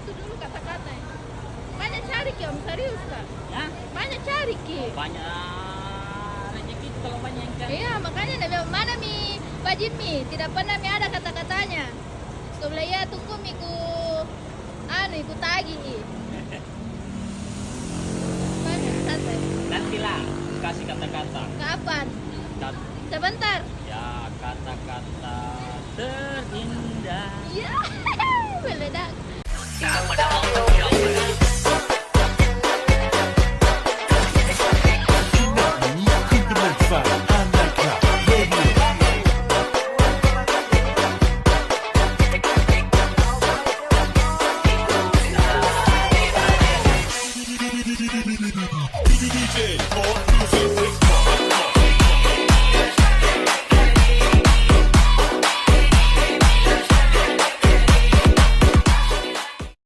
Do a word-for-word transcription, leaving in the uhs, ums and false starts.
Itu dulu kata-kata. Banyak cari ki, Om, serius ka? Hah? Banyak cari ki. Banyak rezeki itu kalau banyak yang cari. Iya, makanya na bilang, "Mana mi Pak Jimmy?" Tidak pernah mi ada kata-katanya. Sebelah iya, tunggu mi ku, anu, ku tagi i. Mana, santai. Nantilah kasih kata-kata. Kapan? Kat- Sebentar. Ya, kata-kata terindah. Iya, meledak.